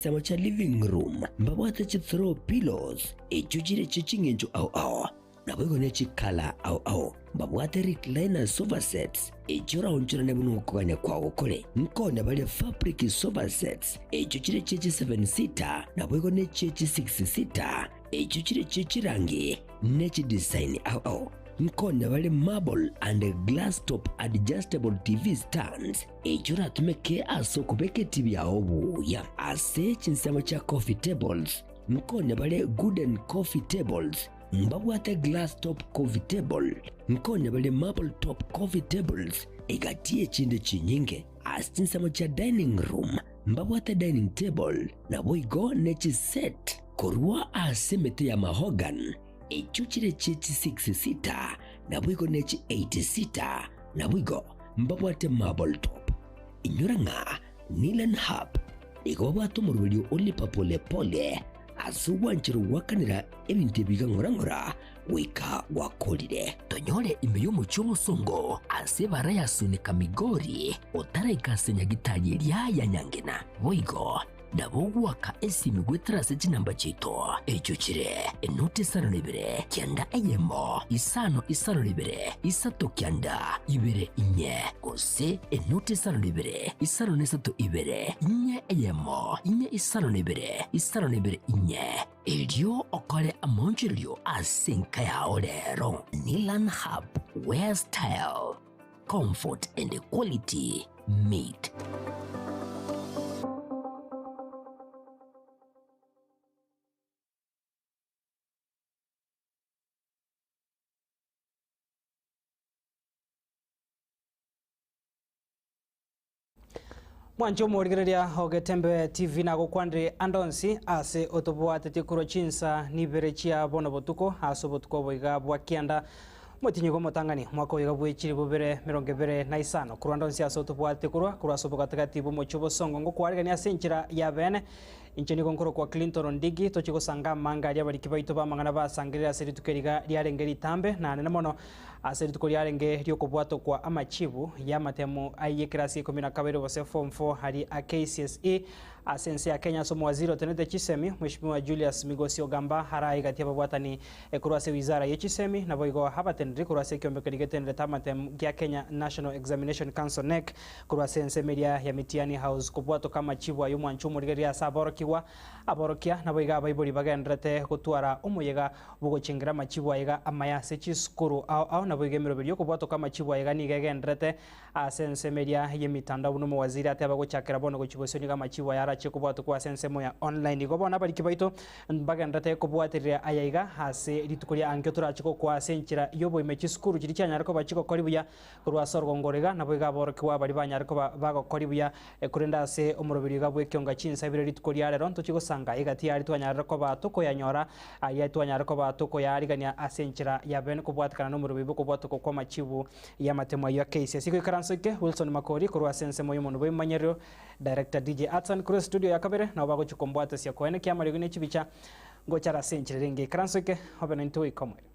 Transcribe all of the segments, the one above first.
Chinsemo chia living room mbabwate chi throw pillows echio chire chie ching'encho ao ao, naboigo ne chi colour ao ao. Mbabwate recliner sofa sets echio oraonchorane buna okogania kwao kore. Nkonya bare fabric sofa sets echio chire chie chi seven seater naboigo ne chie chi six seater echio chire chie chirangi ne chi design ao ao. Nkonya bare marble and glass top adjustable TV stands Eki oratumeke ase okobeka etibi yao buya. Ase chinsemo chia coffee tables, nkonya bare wooden coffee tables, mbabwate glass top coffee table, nkonya bare marble top coffee tables, egati y'echinde chinyinge. Ase chinsemo chia dining room, mbabwate dining table, naboigo ne chiset korwa ase emete ya mahogany, echio chire chie chi six seater, naboigo ne chi eight seater, naboigo mbabwate marble top. Inyora ng'a Nilan Hub nigo babwate omoroberio o lipa pole pole ase ogwancherwa goakanera ebinto ebi iga ng'ora ng'ora goika gwakorire. Tonyore ime y'omochie omosongo ase ebara ya Sunika Migori otaraika ase nyagitari eria ya Nyangena. Boigo Nabo ogoaka esimi goetera ase chinamba chiaito, echio chire, enoti isano na ibere, kianda eyemo, isano isano na ibere, isato kianda, ibere inye, gose enoti isano na ibere, isano na isato ibere, inye eyemo, inye isano na ibere, isano na ibere inye. Erio okore amaonchorerio ase enka yao rero. Nilan Hub, where style, comfort and quality meet. Mwanche omorigereria o Getembe TV nagokwanire ande onsi ase otobwatetie korwa chinsa nibere chia bono botuko ase obotuko obo iga bwa kianda Omotienyi bw'omotang'ani, omwaka oyo iga bw'echiri bobere merongo ebere na isano, korwa ande onsi ase otobwate korwa, korwa ase obogatagati bw'omochie obosongo ngokwarigania ase enchera y'abeene. Inche nigo nkorokwa Clinton Ondigi, tochie gosanga amanga aria abariki baito b'amang'ana basangerire ase rituko eri iga riarenge ritambe na anene mono, ase rituko riarenge ri'okobwatokwa amachibu y'amatemu ay'ekerasi ikomi na kabere gose form four aria a KCSE ase ense ya Kenya ase omowaziri otenenete chisemi Mweshimiwa Julius Migosi Ogamba arae gati y'ababwatani Korwa ase wizara ye chisemi, naboigo abateneneri korwa ase ekiombekeri getenerete amatemu gia Kenya National Examination Council, KNEC, korwa ase ensemo eria ya Mitihani House kobwatoka amachibu ay'omwancho omorigereria ase aborokigwa, aborokia, naboigo abaibori bagendererete gotwara omoyega bw'ogochengera amachibu aiga amaya ase chisukuru ao ao naboigo emeroberio y'okobwatoka amachibu aiga nigo egendererete ase ensemo eria y'emitandao buna omowaziri ateba gochakera bono gochia bosio nigo amachibu aya arachie kobwatokwa ase ensemo ya online. Igo bono abariki baito Mbagenderete kobwaterera aya iga ase rituko ria ankio torache gokwa ase enchera y'oboime chisukuru chiria chianyare koba chigokori buya korwa ase orogongo oro iga, naboigo aborokigwa baria banyare koba bagokori buya. Korende ase omoroberio iga bw'ekionga chinsa ibere rituko ria rero ntochie gosanga egati yaria twanyarire koba tokoyanyora aria twanyare koba tokoyaarigania ase enchera ya bene kobwatekana nomoroberio bw'okobwatokwa kw'amachibu y'amatemo ayio a KCSE. Goikaransa oike Wilson Makori korwa ase ensemo y'omonwa bw'emanyerero Director DJ Atsan korwa estudio ya kabere nabo bagochia kombwatesia koenekia amariogi ne chibicha ngochara ase enchera ere engiya. Ikaranso eke obe naintwe goika omoerio.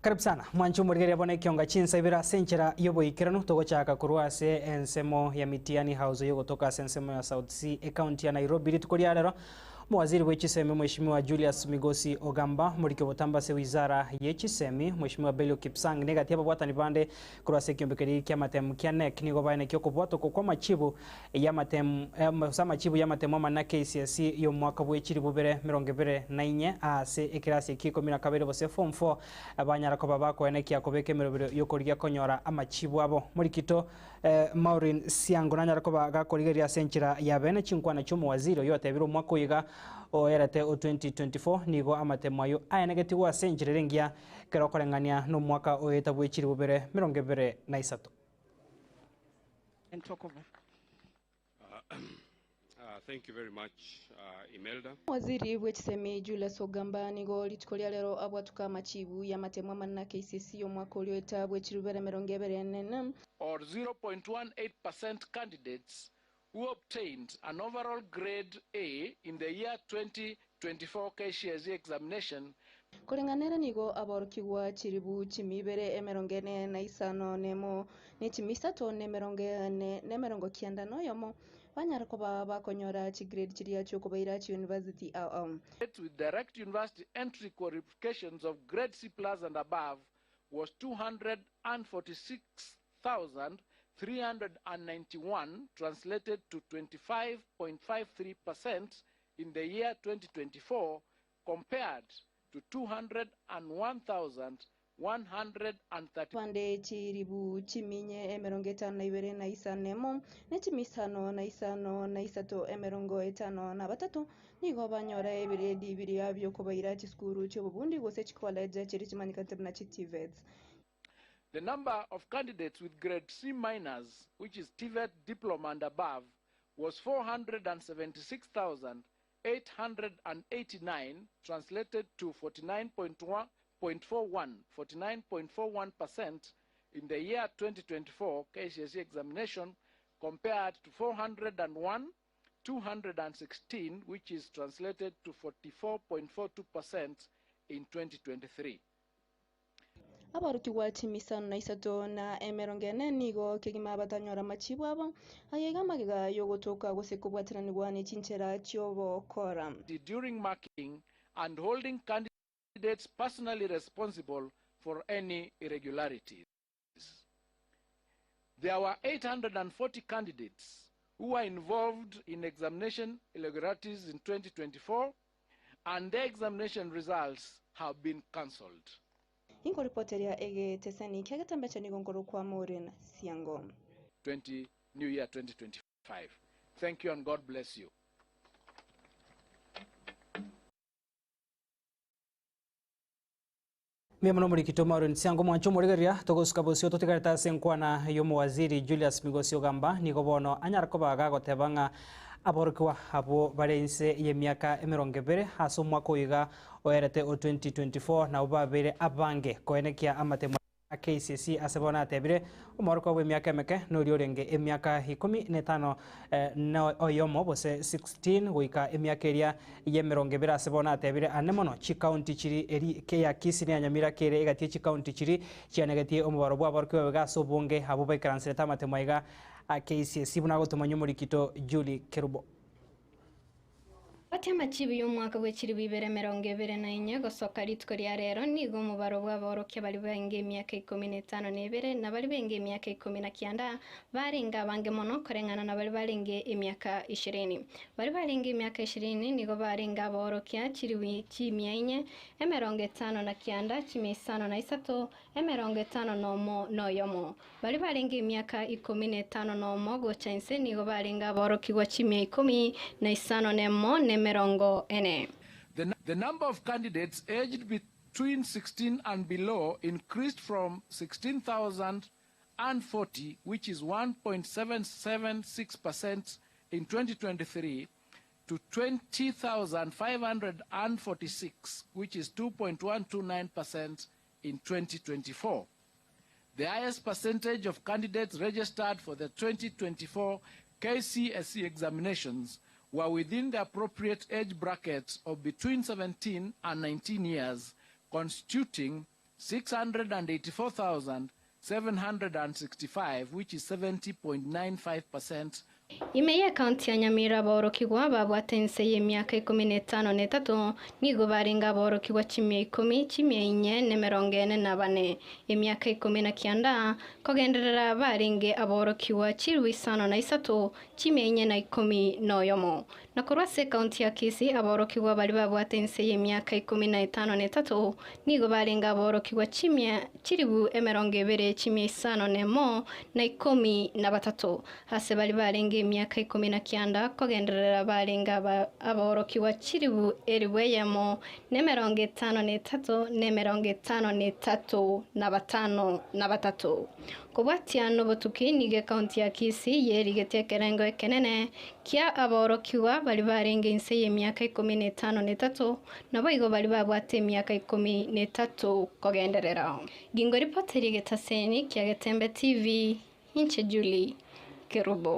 Karibu sana mwanche omorigereria bono ekionga chinsa ibere ase enchera y'oboikeranu togochaka korwa ase ensemo ya Mitiani House yogotoka ase ensemo ya South C ecounty ya Nairobi rituko ria rero Omowaziri bwe chisemi Mweshimiwa Julius Migosi Ogamba omoriki obotambe ase wizara ye chisemi Mweshimiwa Belio Kipsang negati y'ababwatani bande korwa ase ekiombekeri kiamatemu kia KNEC nigo baenekia okobwatokwa kw'amachibu y'amatemu ase amachibu y'amatemu amanene a KCSE y'omwaka bwe chilifu bibere merongo ebere na inye ase ekerasi ekia ikomi na kabere gose form four banyara koba bakoenekia kobeka emerobero y'okorigia konyora amachibu abo. Morikito Maureen Siango nanyare koba gakorigereria ase enchera ya bene chinkwana chi'omowaziri oyio otebire omwaka oyo iga oerete o 2024 nigo amatemu ayio aenegetigwe ase enchera ere engiya ekero okoreng'ania nomwaka oeta bwe chilifu bibere merongo ebere na isato. And talk over. Thank you very much, Imelda. Waziri bw'echisemi Julius Ogamba nigo rituko ria rero abwatuka amachibu y'amatemo amanene a KCSE omwaka oria oeta bw'echirubere emerongo ebere nene. Or 0.18 percent candidates who obtained an overall grade A in the year 2024 KCSE examination. Koreng'ana ere nigo aborokigwa chiribu chimia ibere emerongo ene na isano nemo, ne chimia isato na emerongo ene na emerongo kianda na oyomo, banyare koba bakonyora chigrade chiria chiokobaira chiuniversity ao ao. With direct university entry qualifications of grade C plus and above was 246,391, translated to 25.53% in the year 2024, compared to 201,130. Bande chiribu chiminye emerongo etano na ibere na isano emo, ne chimia isano na isano na isato emerongo etano na batato, nigo banyora ebiredi biria biokobaira chisukuru chiobobundi gose chicollege chiri chimanyikante buna chi TVETs. The number of candidates with grade C minus, which is TVET diploma and above, was 476,889, translated to 49.41, 49.41% in the year 2024 KCSE examination, compared to 401,216, which is translated to 44.42% in 2023. Abarokigwa chimisano na isato na emerongo ene nigo kegima batanyora amachibu abo ayaiga amagega yogotoka gose kobwateranigwa ne chinchera chiobokora. During marking and holding candidates personally responsible for any irregularities. There were 840 candidates who were involved in examination irregularities in 2024, and their examination results have been cancelled. Ingo ripoteria egeteseni kiagetambecha nigo nkoro kwa Maureen Siango. 20 New Year 2025. Thank you and God bless you. Mia muno murikito Maureen Siango mwancho murigeria togosuka bosio totigareta ase nkwana y'omowaziri Julius Migosi Ogamba nigo bono anyara kobaga goteba ng'a aborokigwa abo bare inse y'emiaka emirongo ebere ase omwaka oiga oerete o 2024 nabo babere abange koenekia amatemo a KCSE ase bono atebire omworokwa bwa emiaka emeke nori orenge emiaka ikumi na etano na oyomo bose 16 goika emiaka eria y'emirongo ebere ase bono atebire ane mono chikaunti chiri eri ke ya Kisii na Nyamira kere egatie chikaunti chiri chianegetie omobaro bwa aborokigwa babe ase obonge abo baikaranserete amatemo aiga a KCSE buna gotomanya omorikito Julie Kerubo. Ati amachibi y'omwaka gw'echiribu ibere emerongo ebere na inye gosoka rituko ria rero nigo omobaro bw'aborokia bari benge emiaka ikumi na etano na ebere na bari benge emiaka ikumi na kianda barenge abange mono koreng'ana na bari barenge emiaka ishirini. Bari barenge emiaka ishirini nigo barenge aborokia chiribu chimia inye emerongo etano na kianda chimia isano na isato emerongo etano na omo na oyomo. Bari barenge emiaka ikumi na etano na omo gocha inse nigo barenge aborokigwa chimia ikumi na isano na emo na emerongo ene. The number of candidates aged between 16 and below increased from 16,040, which is 1.776% in 2023, to 20,546, which is 2.129% in 2024. The highest percentage of candidates registered for the 2024 KCSE examinations were within the appropriate age brackets of between 17 and 19 years, constituting 684,765, which is 70.95%. Ime ya kaunti ya Nyamira aborokigwa babwate ense y'emiaka ikumi na etano na etato nigo barenga aborokigwa chimia ikumi chimia inye na emerongo ene na bane emiaka ikumi na kianda kogenderera barenge aborokigwa chiribu isano na isato chimia inye na ikumi na oyomo. Na korwa ase kaunti ya Kisii aborokigwa bari babwate ense y'emiaka ikumi na etano na etato nigo barenga aborokigwa chimia chiribu emerongo ebere chimia isano na emo na ikumi na batato ase bari barenge emiaka ikomi na kianda kogenderera barenge aborokigwa chilifu elifu eyemo na emerongo etano na etato na emerongo etano na etato na batano na batato. Kobwatia nobotuki nigo ekaunti ya Kisii yerigetie ekerengo ekenene kia aborokigwa baria barenge inse y'emiaka ikomi na etano na etato, naboigo baria babwate emiaka ikomi na etato kogenderera. Gingo ripoti ri'egetaseni kia Getembe TV, inche Julie Kerubo.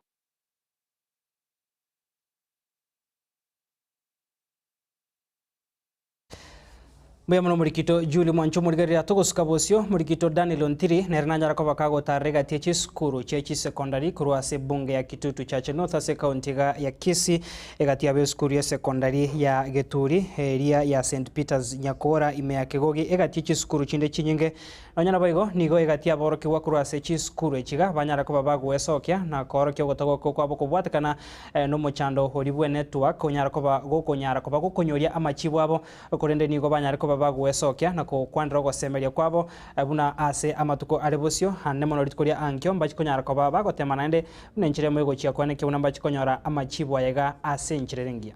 Mbuya mono morikito Julie Mwancho omorigereria togosuka bosio morikito Daniel Ontiri nere nanyara koba kagotarera egati ye chisukuru chie chisekondari korwa ase ebunge ya Kitutu Chache North ase ekaunti iga ya Kisii egati yabo esukuru ye sekondari ya Geturi eria ya St Peters Nyakora ime ya Kegogi egati ye chisukuru chinde chinyinge Nonya naboigo, nigo egati aborokigwa korwa ase chisukuru echiga banyare koba bagwesokia na koorokia ogotogoka kwabo kobwatekana nomochando oria bwe network onyare koba gokonyara koba gokonyoria amachibu abo, korende nigo banyare koba bagwesokia na gokwanera ogosemeria kwabo buna ase amatuko are bosio, ande mono rituko ria ankio mbachi konyara koba bagotema naende buna enchera emo egochia koenekia buna mbachi konyora amachibu aya iga ase enchera ere engiya.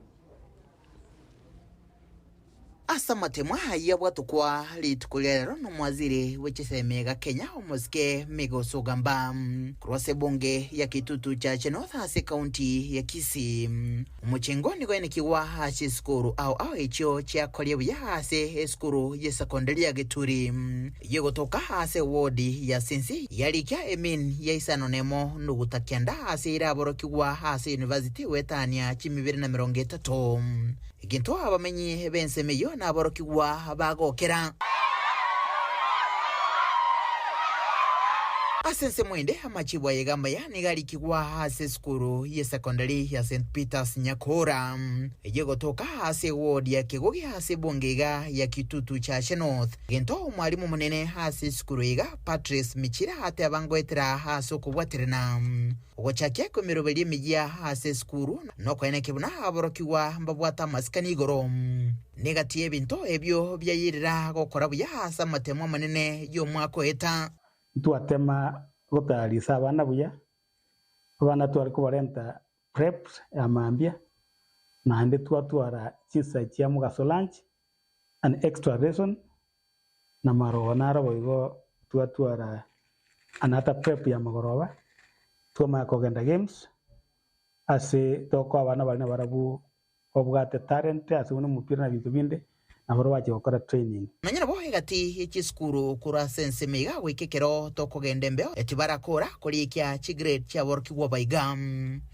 Ase amatemwa ayio abwatokwa rituko ria rero nomwaziri bwe chisemi iga Kenya omosike Migos Ogamba korwa ase ebunge ya Kitutu Chache North ase ekaunti ya Kisii. Omochengo nigo oenekigwa ase chisukuru ao ao echio chiakoria buya ase esukuru ye secondary ya Gituri eyio egotoka ase eward ya Sensi yarikia emin ya isano nemo nuguta kianda ase iraborokigwa ase university goetania chimibere na merongo etato. Egento abamenyi b'ensemo eyio naborokigwa bagokera. Ase ensemo ende, amachibu aye amaya nigo arikigwa ase esukuru y'esekondari ya St Peters Nyakora, eyio egotoka ase eward ya Kegogi ase ebunge iga ya Kitutu Chache North. Egento omwalimu omonene ase esukuru iga Patrice Michira ateba ngoetera ase okobwaterana. Ogochakia kw'emeroberio emeyia ase esukuru nokoenekia buna aborokigwa mbabwate amasikani igoro. Negati y'ebinto ebio biayirera gokora buya ase amatemo amanene y'omwaka oeta. Ntwatema gotayarisa abana buya, abana tware kobarenta preps ya mambia, naende twatwara chinsa chia mogaso lunch and extra lesson, na marogo naro boigo twatwara another prep ya magoroba, twamanya kogenda games, ase tokoa abana baria nabarabwo babwate talent ase buna omopira na binto binde, nabarabwo bache gokora training. Nonya nabo egati ye chisukuru korwa ase ensemo iga goika ekero tokogenda embeo tibarakora korikia chigrade chiaborokigwa baiga.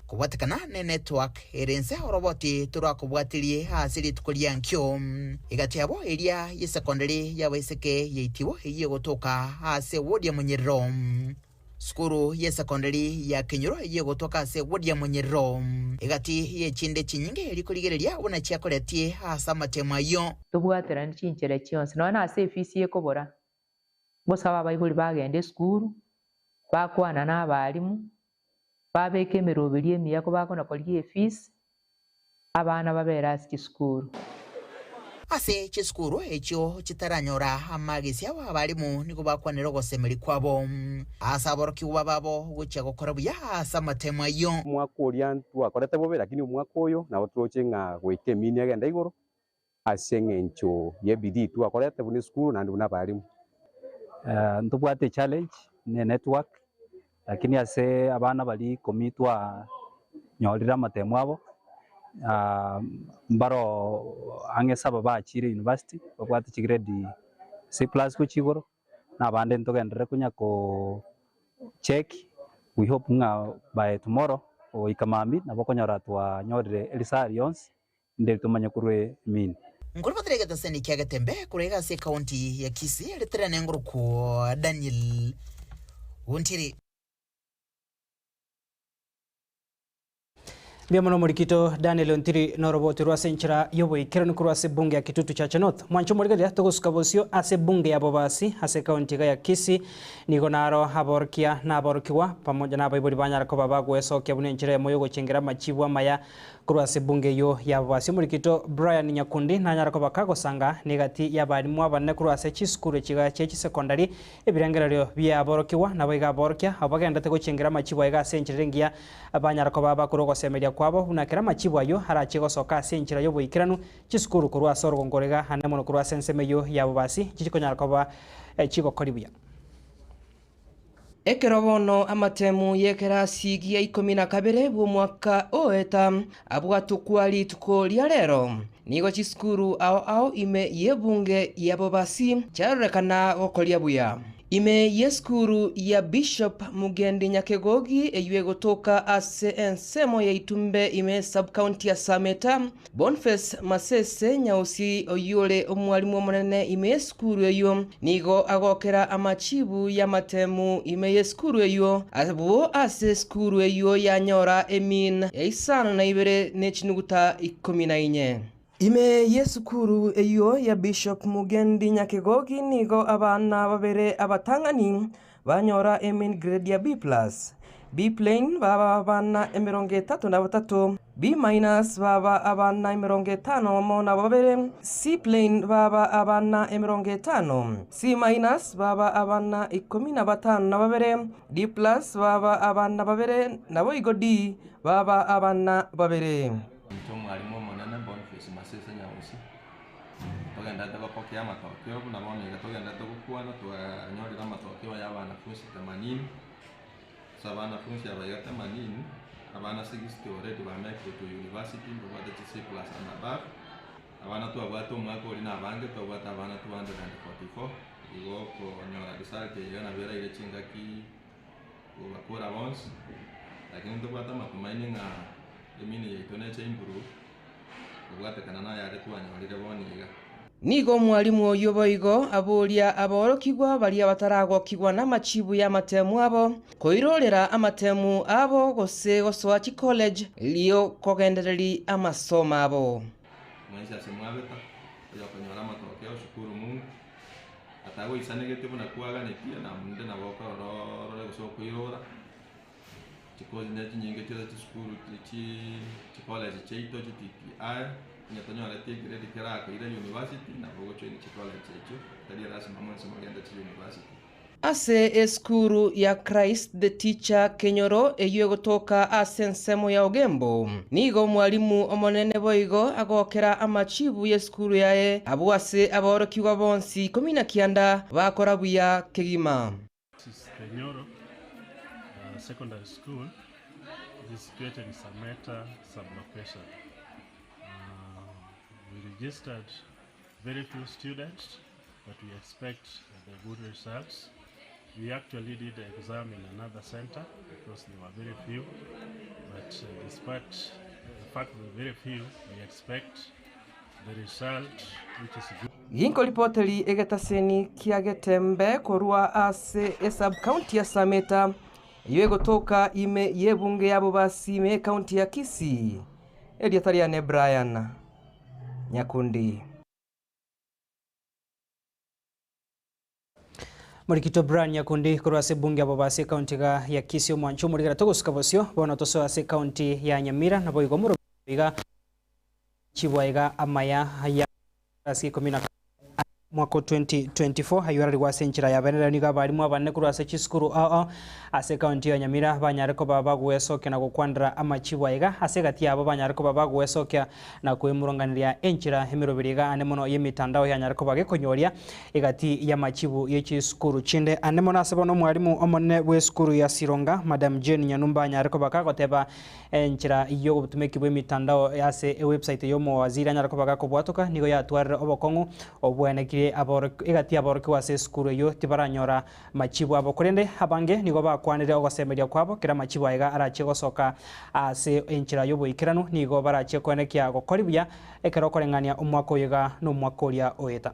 Kobwatekana ne network ere inse oroboti torakobwatirie ase rituko ria nkio. Egati yabo eria ye secondary y'abaiseke yaitibo eyio egotoka ase ward ya Munyiriro. Sukuru ye secondary ya Kenyoro eyio egotoka ase ward ya Munyiriro. Egati y'echinde chinyinge rikorigereria buna chiakoretie ase amatemo ayio. Tobwaterane chinchera chionsi, nonya nase efisi ekobora, ngosaba abaibori bagende esukuru, bakwana na abalimu, babeke emeroberio emiya kobakona korigia efees, abana babere ase chisukuru. Ase chisukuru echio chitaranyora amagesi abo abalimu nigo bakwanera ogosemeria kwabo ase aborokigwa babo gochia gokora buya ase amatemo ayio. Omwaka oria ntwakorete bobe, lakini omwaka oyo nabo toroche ng'a goika emini egende igoro, ase eng'encho y'ebidii twakorete buna esukuru naende buna abalimu. Ntobwate echallenge ne enetwork, lakini ase abana baria ikomi twanyorire amatemo abo, mbaro ang'e saba bachire university, babwate chigrade C plus gochia igoro, na abande ntogenderere konya ko check, we hope ng'a by tomorrow goika mambia nabo okonyora twanyorire erisari yonsi. Inde tomanye korwa emini. Nkorobotera egetaseni kia Getembe korwa iga ase ekaunti ya Kisii ritere nengorokwo Daniel Ontiri. Mbuya mono Omorikito Daniel Ontiri noroboti rwa ase enchera y'oboikeranu korwa ase ebunge ya Kitutu Chache North. Mwanche omorigereria togosuka bosio ase ebunge ya Bobasi ase ekaunti iga ya Kisii. Nigo naro aborokia na aborokigwa pamoja na abaibori banyara koba bagwesokia buna enchera eyemo y'ogochengera amachibu amaya korwa ase ebunge eyio ya Bobasi. Omorikito Brian Nyakundi nanyara koba kagosanga negati y'abalimu abanene korwa ase chisukuru echiga chie chisekondari ebirengererio bi'aborokigwa naboigo aborokia abwo bagenderete gochengera amachibu aiga ase enchera engiya Banyara koba abakore ogosemeria kwabo, buna kera amachibu ayio arachie gosoka ase enchera y'oboikeranu, chisukuru korwa ase orogongo oroiga ande mono korwa ase ensemo eyio y'abobasi nchichikonyara koba chigokori buya. Ekero bono amatemu y'ekerasi gia ikomi na kabere bw'omwaka oeta abwatokwa rituko ria rero, nigo chisukuru ao ao ime y'ebunge y'abobasi chiarorekana gokoria buya. Ime y'esukuru ya Bishop Mugendi Nyakegogi eyio egotoka ase ensemo ya Itumbe ime sub-county ya Sameta, Boniface Masese Nyausi oyio ore omwalimu omonene ime y'esukuru eyio nigo agokera amachibu y'amatemu ime y'esukuru eyio abwo ase esukuru eyio yanyora emean ya isano na ibere ne chinuguta ikomi na inye. Ime y'esukuru eyio ya Bishop Mugendi Nyakegogi nigo abana babere abatang'ani banyora emean grade ya B plus, B plain baba abana emerongo etato na batato, B minus baba abana emerongo etano amo na babere, C plain baba abana emerongo etano, C minus baba abana ikomi na batano na babere, D plus baba abana babere, naboigo D baba abana babere. Inche omwalimu omonene Boniface Masese Nyabosi, togenderete gopokea amatokeo buna bono iga togenderete gokwana twanyorire amatokeo ya abanafunsi themanini, ase abanafunsi aba iga themanini, abana 60 already bamekire to university mbabwate chi C plus and above, abana twabwate omwaka oria na abange twabwate abana 244, igo okonyora result eye iga nabo eraire chingaki kobakora bonsi, lakini ntobwate amatumaini ng'a emini yaito neche improve kobwatekana nayare twanyorire bono iga. Nigo omwalimu oyio boigo aboria aborokigwa baria bataragokigwa namachibu y'amatemu abo, koirorera amatemu abo gose gosoa chicollege erio kogendereria amasomo abo. Mwensi ase mwabeta, oyokonyora amatokeo, shukuru Mungu. Atagoisanegetie buna kwaganetie, na onde nabo okorora orore gose okoirora. Chikosi ne chinyinge chiria chisukuru chi chicollege chiaito chi TTI, onye tonyoreti egrade kerakoire university, nabo ogojoin chicollege echio, tari erasima mwensi mogende chiuniversity. Ase esukuru ya Christ the Teacher Kenyoro eyio egotoka ase ensemo ya Ogembo, nigo omwalimu omonene boigo agokera amachibu y'esukuru yaye abwo ase aborokigwa bonsi ikomi na kianda bakora buya kegima. This is Kenyoro Secondary School. It is situated in Sameta sub-location. We registered very few students, but we expect the good results. We actually did the exam in another center because there were very few, but despite the fact there were very few, we expect the result, which is good. Ginkoripoteri egetaseni kia Getembe korwa ase esub-county ya Sameta, eyio egotoka ime y'ebunge y'Abobasi ime y'ecounty ya Kisii, erieta riane Brian Nyakundi. Morikito Brian Nyakundi korwa ase ebunge y'Abobasi ecounty iga ya Kisii omwancho omorigera togosuka bosio bono tosoe ase ecounty ya Nyamira naboigo omorobio iga chibwa iga amaya ya ase ikomi na mwaka o 2024 ayio ararigwe ase enchera ya bene. Rero nigo abalimu abanene korwa ase chisukuru ao ao ase ekaunti ya Nyamira banyare koba bagwesokia na gokwanera amachibu aiga ase egati yabo banyare koba bagwesokia na koemuronganeria enchera emeroberi iga ande mono y'emitandao yanyare koba gekonyoria egati y'amachibu ye chisukuru chinde ande mono ase bono omwalimu omonene bw'esukuru ya Sironga Madam Jane Nyanumba anyare koba kagoteba Enchera y'obotumeki bw'emitandao ase ewebsite y'omowaziri anyare koba gakobwatoka nigo yatwarire obokong'u obwenekirie egati y'aborokigwa ase esukuru eyio tibaranyora machibu abo korende abange nigo bakwanire ogosemeria kwabo kera amachibu aiga arachie gosoka ase enchera y'oboikeranu nigo barachie koenekia gokori buya ekero okoreng'ania omwaka oyo iga nomwaka oria oeta.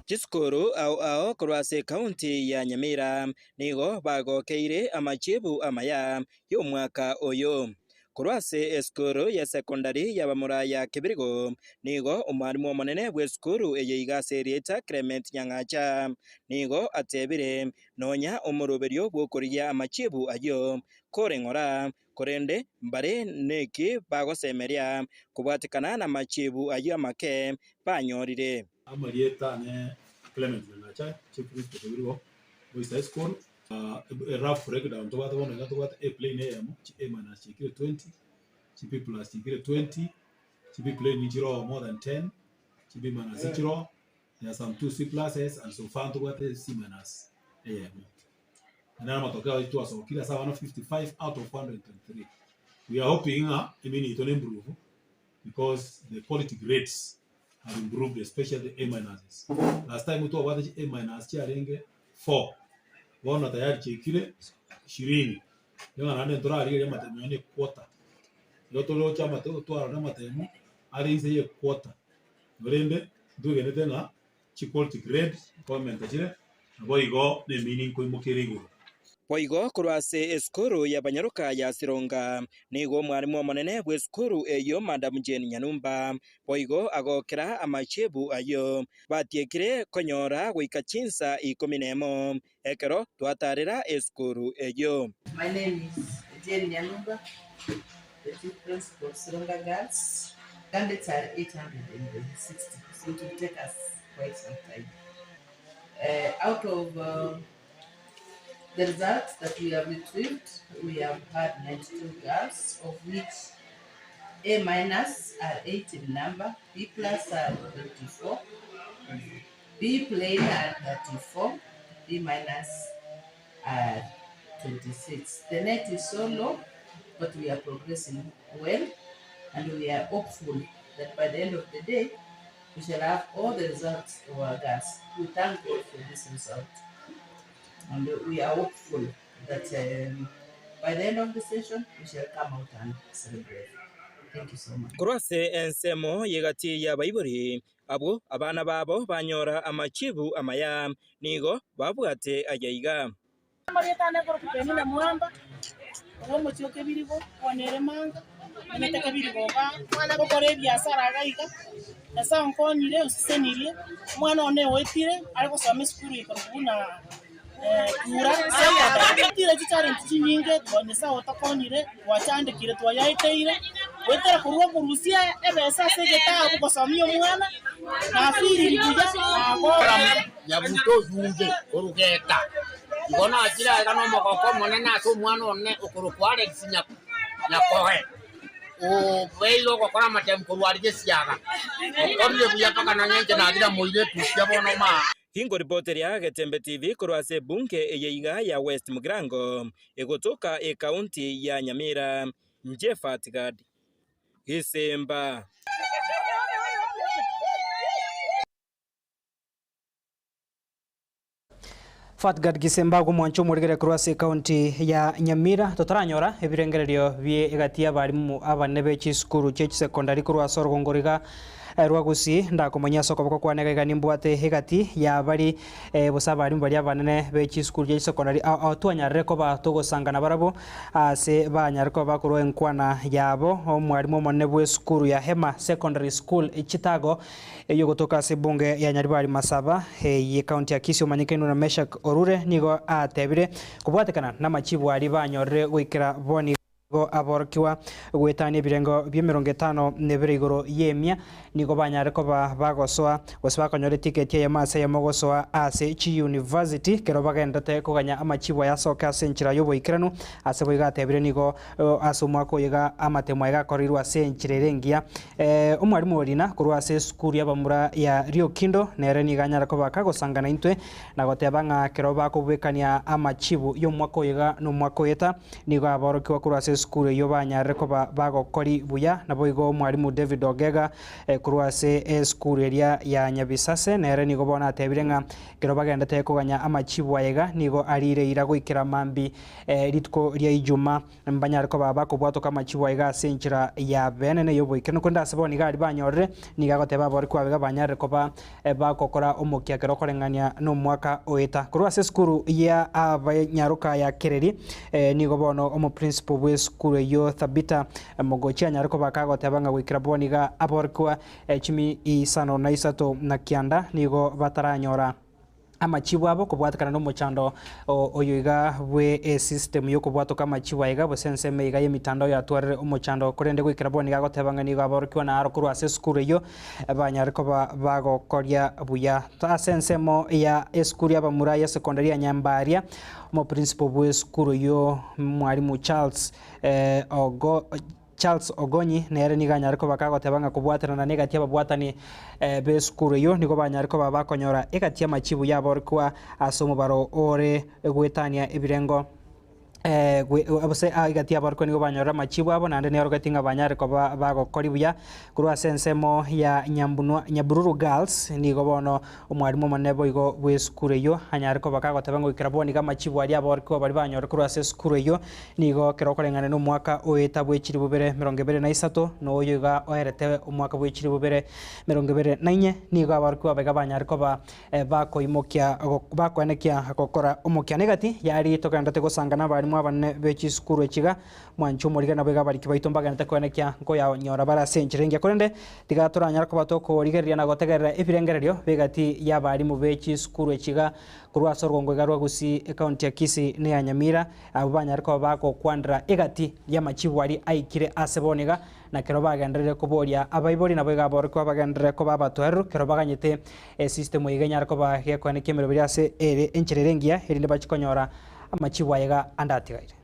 Chisukuru ao ao korwa ase ekaunti ya Nyamira nigo bagokeire amachibu amaya y'omwaka oyo. Korwa ase esukuru ya sekondari y'abamura ya Kebirigo, nigo omwalimu omonene bw'esukuru eye iga ase erieta Clement Nyang'acha nigo atebire nonya omoroberio bw'okorigia amachibu ayio kore ng'ora, korende mbare neki bagosemeria kobwatekana namachibu ayio amake banyorire. Amarieta ane Clement Nyang'acha, Chief Principal Kebirigo Boys High School. A rough breakdown tobwate bono iga tobwate A plain eyemo, chi A minus chiaikire 20, chi B plus chiaikire 20, chi B plain nchiroo more than 10, chi B minus nchiroo, there are some two C pluses and so far ntobwate C minus eyemo. Aya naro amatokeo ayio twasokire ase abana 55 out of 123. We are hoping ng'a emini yaito ne improve because the quality grades have improved especially the A minuses. Last time twabwate chi A minus chiarenge 4 bono tayari chiaikire ishirini nigo naende ntorarigereria amatemo yaani equarter. Igo toroche amatemo twarora amatemo are inse ya equarter korende ntwegenete ng'a chiquality grade nkomenta chire naboigo na emini nkoimoka ere igoro. Boigo korwa ase esukuru y'abanyaroka ya Sironga, nigo omwalimu omonene bw'esukuru eyio Madam Jane Nyanumba boigo agokera amachibu ayio batiekire konyora goika chinsa ikomi nemo ekero twatarera esukuru eyio. My name is Jane Nyanumba, the Chief Principal of Sironga Girls. Candidates are 860, so it will take us quite some time. Out of the results that we have retrieved, we have had 92 girls, of which A minus are 8 in number, B plus are 24, B plain are 34, B minus are 26. The net is so low, but we are progressing well, and we are hopeful that by the end of the day, we shall have all the results of our girls. We thank God for this result, and we are hopeful that by the end of the session, we shall come out and celebrate. Thank you so much. Korwa ase ensemo y'egati y'abaibori, abwo abana babo banyora amachibu amaya, nigo babwate ayaiga. Amarieta ane akorokwa Penina Mwamba, korwa omochie o Kebirigo, kwana ere manga, menyete Kebirigo igaa, ngokora ebiasara iga iga, Nyasae onkonyire onsesenirie, omwana one oetire are gosoma esukuru ekorokwa buna Kura Secondary. Tire chichallenge chinyinge twa Nyasae otokonyire, twachandekire twayaeteire, goetera korwa okorusia ebesa ase egetabu gosomia omwana, nafeeliri buya nagokire. Nyabuto oyunge korugeta. Igo nachire aiga nomogoko omonene ase omwana one okorokwa Alex Nyakoe, obeire ogokora amatemu korwa aria gesiaga. Okorire buya mpaka nonya inche nagira moire etukia bono maa. Ingoripoteria Getembe TV korwa ase ebunge eye iga ya West Mugirango, egotoka ekaunti ya Nyamira. Inche Fatgad Gisimba. Fatgad Gisemba agwo omwancho omorigere korwa ase ekaunti ya Nyamira totaranyora ebirengererio bie egati y'abarimu abanene be chisukuru chie chisekondari korwa ase orogongo riga rwa Gusii ndakomanya ase okoboko kwane iga iga nimbwate egati ya bari gose abarimu baria abanene be chisukuru chie chisekondari ao ao twanyarire koba togosangana barabwo ase banyare koba bakorwa enkwana yabo omwarimu omonene bwa esukuru ya Hema Secondary School Chitago Eyio gotoka ase ebunge ya Nyaribari Masaba eye county ya Kisii omanyekainwe na Meshack Orure nigo atebire kobwatekana namachibu aria banyorire goikera bono igo aborokigwa goetania ebirengo bia emerongo etano na ebere igoro y'emia nigo banyare koba bagosoa gose bakonyora etiketi eyemo ase eyemo gosoa ase chiuniversity kero bagenderete koganya amachibu aya asoke ase enchera y'oboikeranu ase boigo atebire nigo Ase omwaka oyo iga amatemo aya gakoreirwe ase enchera ere engiya. Omwalimu Orina korwa ase esukuru y'abamura ya Riokindo nere nigo anyare koba kagosangana intwe na goteba ng'a ekero bakobwekania amachibu y'omwaka oyo iga na omwaka oeta nigo aborokigwa korwa ase esukuru eyio banyarire koba bagokori buya. Naboigo omwalimu David Ogega korwa ase esukuru eria ya Nyabisase nere nigo bono atebire ng'a ekero bagendete koganya amachibu aya iga nigo arire eira goikera mambi Rituko ria Ijuma mbanyare koba bakobwatoka amachibo aiga ase enchera ya bene y'oboikeranu, korende ase bono iga aria banyorire, nigo agoteba aborokigwa babe iga banyarire koba bagokora omokia ekero okoreng'ania nomwaka oeta. Korwa ase esukuru ya abanyaroka ya Kereri, nigo bono omoprinciple bw'esukuru. bw'esukuru eyio Thabita Mogochi anyare koba kagoteba ng'a goikera bono iga aborokigwa chimi isano na isato na kianda nigo bataranyora amachibu abo kobwatekana nomochando oyo iga bwe esystem yokobwatoka amachibu aiga gose ensemo iga yemitandao yatwarire omochando korende goikera bono iga agoteba ng'a nigo aborokigwa na aro korwa ase esukuru eyio banyare koba bagokoria buya. Ase ensemo ya esukuru y'abamura ya secondary ya Nyambaria, omoprinciple bw'esukuru eyio Mwalimu Charles Ogo Charles Ogonyi nere nigo anyare koba kagoteba ng'a kobwatanana negati y'ababwatani b'esukuru eyio nigo banyare koba bakonyora egati y'amachibu y'aborokigwa ase omobaro ore goetania ebirengo gose egati y'aborokigwa nigo banyorire amachibu abo naende neorogeti ng'a banyare koba bagokori buya korwa ase ensemo ya Nyambunwa Nyabururu Girls nigo bono omwalimu omonene boigo bw'esukuru eyio anyare koba kagoteba ng'a goikera bono iga amachibu aria aborokigwa baria banyore korwa ase esukuru eyio Nigo ekero okoreng'ana nomwaka oeta bwe chilifu bibere emerongo ebere na isato, na oyo iga oerete omwaka bwe chilifu bibere emerongo ebere na inye, nigo abarokigwa aba iga banyare koba bakoimokia bakoenekia gokora omokia. Na egati yaria togenderete gosanga nabarimu abanene be chisukuru echi iga, mwanche omorige nabo iga abariki baito mbagenderete koenekia nkoyanyora bare ase enchera engiya. Korende tiga toranyare koba tokorigereria na gotegerera ebirengererio b'egati y'abarimu be chisukuru echi iga korwa ase orogongo iga rwa Gusii, ekaunti ya Kisii na eya Nyamira, Abwo banyare koba bagokwanera egati y'amachibu aria aikire ase bono iga, na kero bagenderere koboria abaibori nabo iga aborokigwa bagenderere koba abatoereru kero baganyete esystem iga enyare koba gekoenekia emeroberi ase ere enchera ere engiya erinde bachie konyora amachibu aye iga ande atigaire.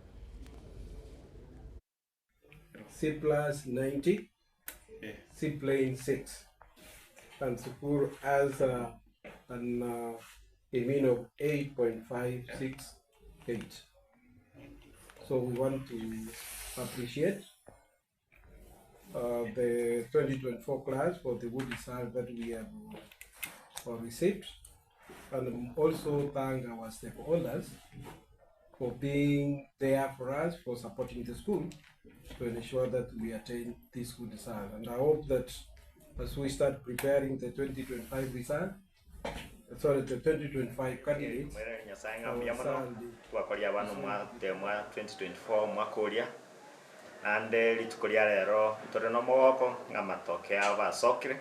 C plus 90, C plane 6, and Sukuru has an a mean of 8.568. So we want to appreciate the 2024 class for the good result that we have received and also thank our stakeholders for being there for us, for supporting the school to ensure that we attain this good result. And I hope that as we start preparing the 2025 result, sorry, the 2025 candidates, Mwirere Nyasaye ng'a our mbuya mono son, twakoria abana omwatemo 2024 omwaka oria naende rituko ria rero ntore na omogoko ng'a amatoke abo basokire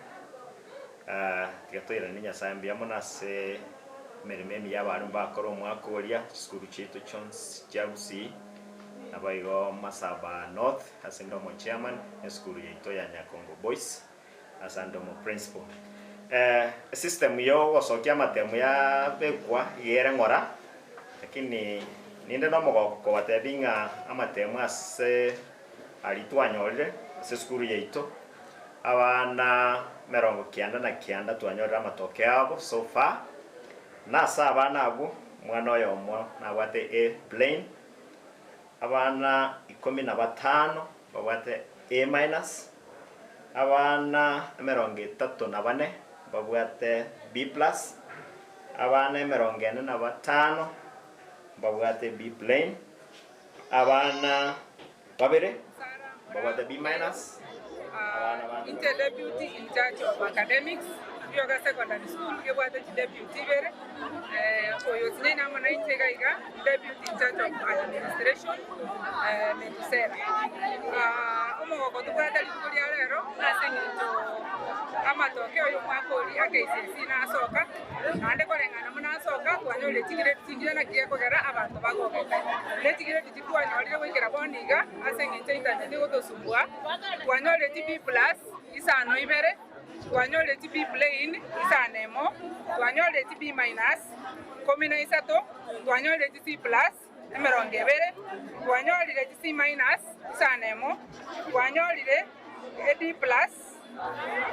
tiga toiranie Nyasaye mbuya mono ase emeremo emiya abarimu bakora omwaka oria chisukuru chiaito chionsi chia Gusii naboigo Masaba North ase inde omochairman na esukuru yaito ya Nyakongo Boys ase ande omoprincipal. Esystem ya ogosokia amatemu yabekwa iga ere ng'ora, lakini ninde na omogoko kobatebia ng'a amatemu ase aria twanyorire ase esukuru yaito, abana emerongo kianda na kianda twanyorire amatokeo abo so far, na ase abana abwo, omwana oyomo nabwate A plain, abana ikomi na batano babwate A minus, abana emerongo etato na bane babwate B plus, abana emerongo ene na batano babwate B plain, abana babere babwate B minus, abana bande Inche deputy in charge of academics Rioga Secondary School ngebwate chideputy ibere, oyo osinyaine amo nainche iga iga deputy in charge of administration Metusela. Omogoko tobwate rituko ria rero ase eng'encho amatoke oyo omwaka oria a KCSE nasoka, naende koreng'ana buna asoka twanyorire chigrade chingiya naki gekogera abanto bagogete. Ne chigrade chiri twanyorire goikera bono iga ase eng'encho internet egotosumbua, twanyorire chi B plus isano ibere. Twanyorire chi B plain isano emo, twanyorire chi B minus ikomi na isato, twanyorire chi C plus emerongo ebere, twanyorire chi C minus isano emo, twanyorire e D plus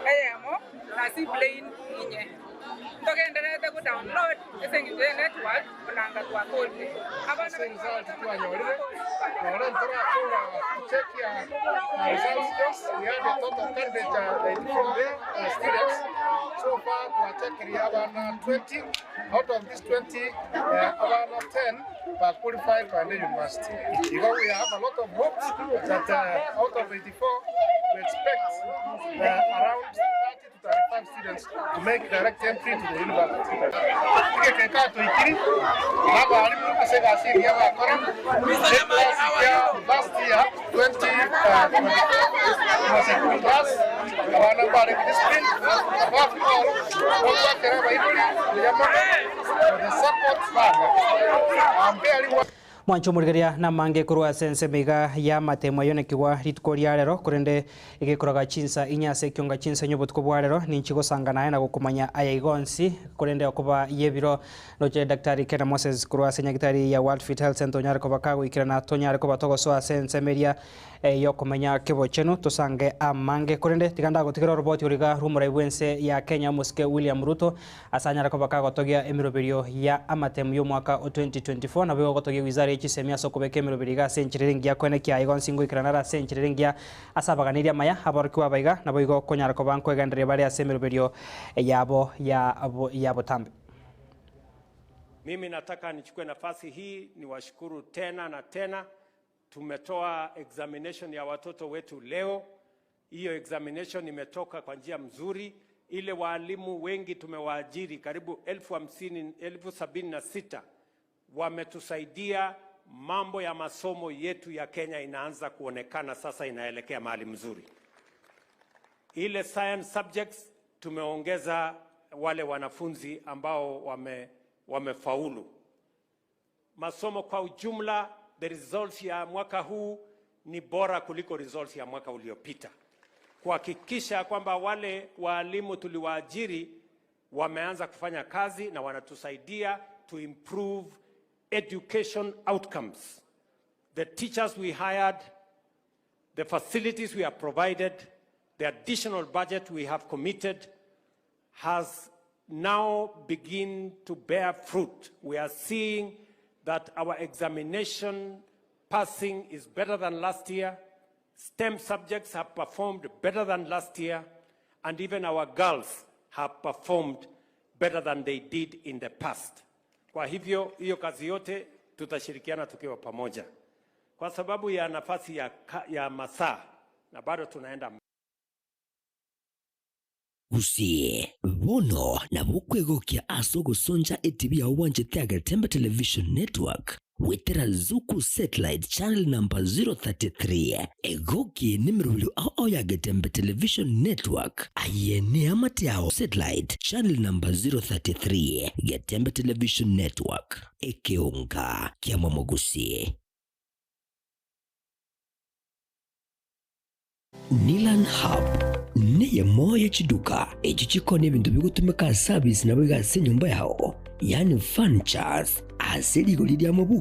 eyemo na C plain inye. Ntogendererete go download ase eng'encho ye network onanga twakorire. Abana Ase result twanyorire, nonye ntorakora gochekia results chionsi, we had a total candidates 94 students. So far twachekirie abana 20, out of these 20 abana 10 ba qualified by the university. Igo we have a lot of hopes that out of 84 we expect around 30 to 35 students to make direct entry to the university. Egeka twikiri na abarimu ase egasi eria bakora, eclass ya last year It was a good class, abana mbarenge disciplined, above all, bagwakera abaibori buya mono for the support baga. I'm very Mwanche omorigereria namange korwa ase ensemo iga y'amatemo ayonekigwa rituko ria rero, korende egekoraga chinsa inye ase ekionga chinsa inye obotuko bwa rero, ninchi gosanga naye na gokomanya aya iga onsi, korende okoba y'ebiro. Ndoche Daktari Kena Moses korwa ase nyagitari ya World Fit Health Centre onyare koba kagoikerana tonyare koba togosoa ase ensemo eria y'okomenya kebochenu tosange amange. Korende tiga ndagotigera oroboti oro iga rw'omorai bw'ense ya Kenya omosike William Ruto ase anyare koba kagotogia emeroberio ya amatemu y'omwaka o 2024 nabo igo ogotogia wizara ye chisemi ase okobeka emeroberio iga ase enchera ere engiya koenekia aiga onsi ngoikerana are ase enchera ere engiya ase abaganeri amaya aborokigwa aba iga nabo igo okonyara koba nkoegendereria bare ase emeroberio yabo ya botambe. Mimi nataka nichukue nafasi hii niwashukuru tena na tena. Tumetoa examination ya watoto wetu leo. Hiyo examination imetoka kwa njia mzuri. Ile waalimu wengi tumewaajiri karibu 50,000, 76,000 wametusaidia. Mambo ya masomo yetu ya Kenya inaanza kuonekana sasa, inaelekea mahali mzuri. Ile science subjects tumeongeza wale wanafunzi ambao wamefaulu. Masomo kwa ujumla, the results ya mwaka huu ni bora kuliko results ya mwaka uliopita, kuhakikisha kwamba wale waalimu tuliwaajiri wameanza kufanya kazi na wanatusaidia to improve education outcomes. The teachers we hired, the facilities we have provided, the additional budget we have committed has now begin to bear fruit. We are seeing that our examination passing is better than last year. STEM subjects have performed better than last year, and even our girls have performed better than they did in the past. Kwa hivyo hiyo kazi yote tutashirikiana tukiwa pamoja, kwa sababu ya nafasi ya masaa na bado tunaenda Gusii, bono nabo okwegokia ase ogosoncha etibi yao bwanchete ya Getembe Television Network goetera Zuku Satellite Channel number 033. Egoki nemeroberio ao ao ya Getembe Television Network aye neamate yao Satellite Channel number 033 Getembe Television Network ekeonga kiamamogusii. Nilan Hub neyemo ye chiduka echio chikoonia ebinto bigotumeka ase service naboigo ase enyomba yao, yaani furnitures, ase rigori ri'amabuku.